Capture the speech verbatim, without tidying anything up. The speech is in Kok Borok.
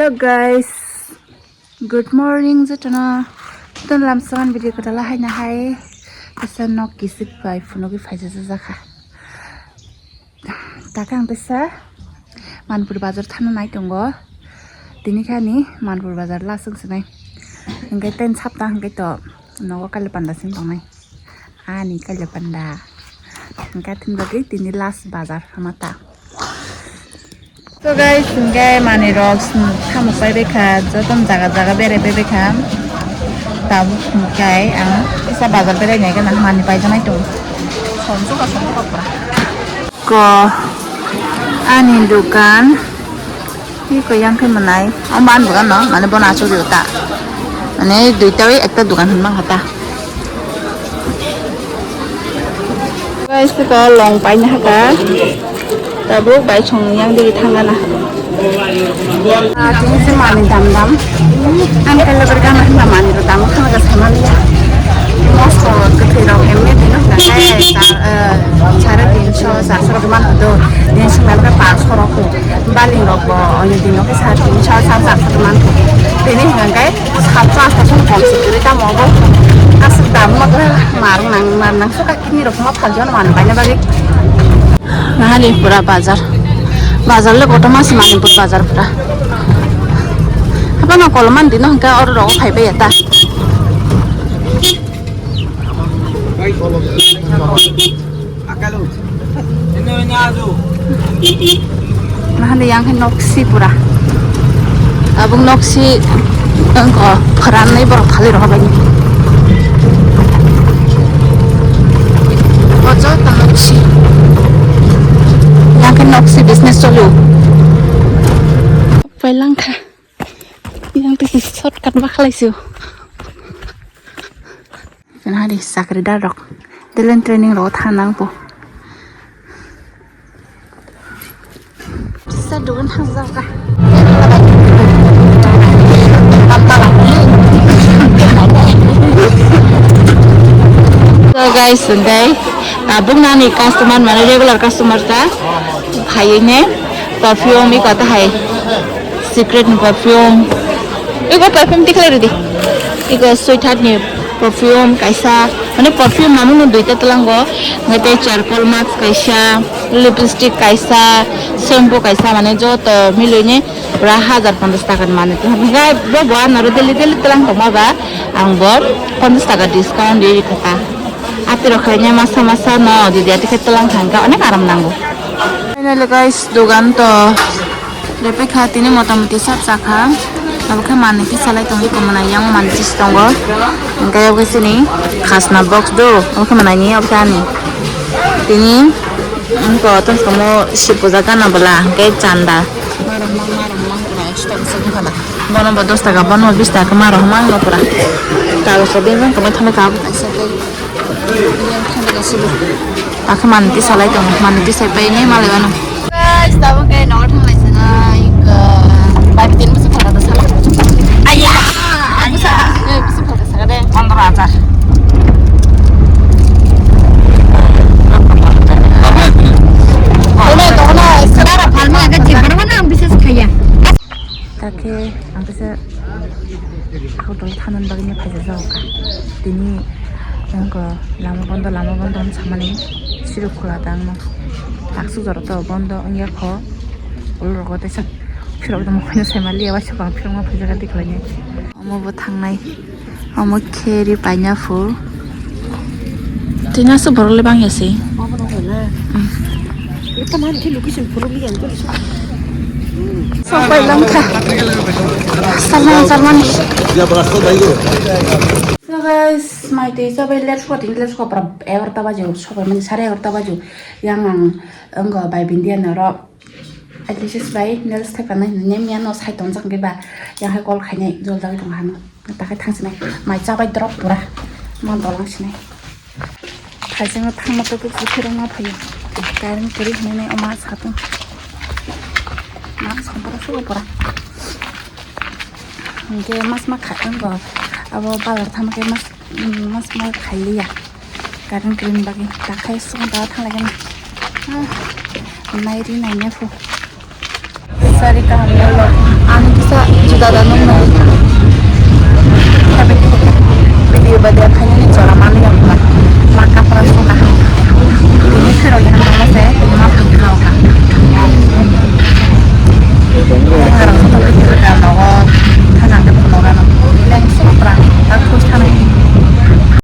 Hello guys, good morning jotono. Jotono lamsogan video kwtal haino hai. Kisa nok kisik bai phunugwi phaijak jakha. Taka ang tesa Manipur bazar thana nai tongo. Tini khani Manipur bazar lasung sinai. Hingke ten sapta hingke to nogo kaile panda sing tongnai. Ani kaile panda. Hingke tini bagwi tini last bazar hamata. So guys, hingke manwi rok samuk pai bekha, joto jaga jaga berai pai bekha. Tabuk hingke ang kisa bazar berai nai gana manwi pai janai tongo. Sonsuka sonsuka pura. Ko ani dukan. Iko yang khe manai. O man dukan no, mane bono achuk rio ta. Mane duita bai ekta dukan hwnma kha ta. Guys, ko long paina haka. Tabuk bai song yang digi thangana. Ah, tini se manwi dam dam. Ang khe lobar gana hwnba manwi rok dam thangna samani. Moso kwthwi rok emni dino hwnka khe char, eh, sare tinso, charso rok man hodo. Din swnam khe paanso rok ho. Baling rok bo oni dino khe sare tinso, sare charso rok man ho. Tini hwnka khe satso asto song kom se kwrwi tamo bo. Aswk dam ma khe mar nang, mar nang so kha kini rok ma phaljo no man baina bagwi. Nahali pura bazar. Bazar le kotorma se Manipur bazar pura. Hapano kolom mani dino hingke oro rogo phai bai ya ta. Nahali yang khe noksi pura. Tabuk noksi wngkha, pharanwi borok thali rokha baini. O joto noksi. Yang khe noksi business choli o. Pailangkha. Yang twi shortcut ba khlai sio. Kenari chakridar rok. Delen training rok thang nang po. Sa dugan thang jaka. So guys, today, ah, bung nani customer, mane regular customer ta, hai ne, perfume iko ta hai, secret ni perfume, iko perfume tikhlai ridi, iko sweetheart ni perfume kaisa, mane perfume mamung no duita tlango, ngai tei charcoal mask kaisa, lipstick kaisa, shampoo kaisa, mane joto miloi ni pura hajar ponchas taka ni manwi tong kha. Bo bo ano daily daily tlang tongma ba ang bo ponchas taka discount di kha ta. Ati rok khaina masa masa no didi ati khe tlang thang kha onek aram nango. Finally guys, dogan to repikha tini motamoti sab chakha. Abo khe manwi kisa lai tongo, eko manai yang manwi kisa tongo. Hingke abo khe chini khasna box do, abo khe manai ni abo khe ani. Tini wngkha o tong kamo si puja gana bwla hingke chanda. Bono bo dos taka, bono bo bis taka, ma rok mang no pura. Tago so beng beng kamai thangbai ka abo kaisa tei. Beng thangbai ka sibo. Akhe manti salai tongo, manti sai pai nai malai wano. Guys, tabuk khe nogo thanglai sinai, bai tin bwswk phalka da sala. Aya! Bwswk, eh, bwswk phalka saka de. Pondro hajar. Tono, tono, sara phalma aga jibra mana ang bisas khaya. Takhe ang kisa hotel thanan bagwi no phaijak jago kha. Tini wngkha lama bondo, lama bondo hwn samani sirok khula tangma. Taksuk jora to bondo wngya kho. Olo rogo teisa phirok tongma khaino saimaliya, waisa bang phirokma phaijak tikhlainai. Omo bo thangnai. Omo khe ri paina phu. Tini aswk borok le bangya se. Sok pai lang kha. Salman, Salman. So guys, mai twi chabai late sokha, tini late sokha pura egarota baji, sokha mani sare egarota baji. Yang ang wngkha bai bindia noro. Adlisis bai nails thai panai hinwi miya no sai tongjak hwnkhe ba yang hai call khainai jol jagwi tong hano. Takhai thang sinai mai chabai drop pura ma dolang sinai. Thaising no thangma to kuk phirok ma phaio. Current kwrwi hinwi nai oma satung. Ma song pura sugo pura. Hingke mas ma khai wngkha abo balar thangma khe mas mas ma khai liya. Current kwrwini bagwi takhai sung da thanglaikhe na. Ah, nairi naina phu. Sari kaham yalo. Ani ta juda da nung no.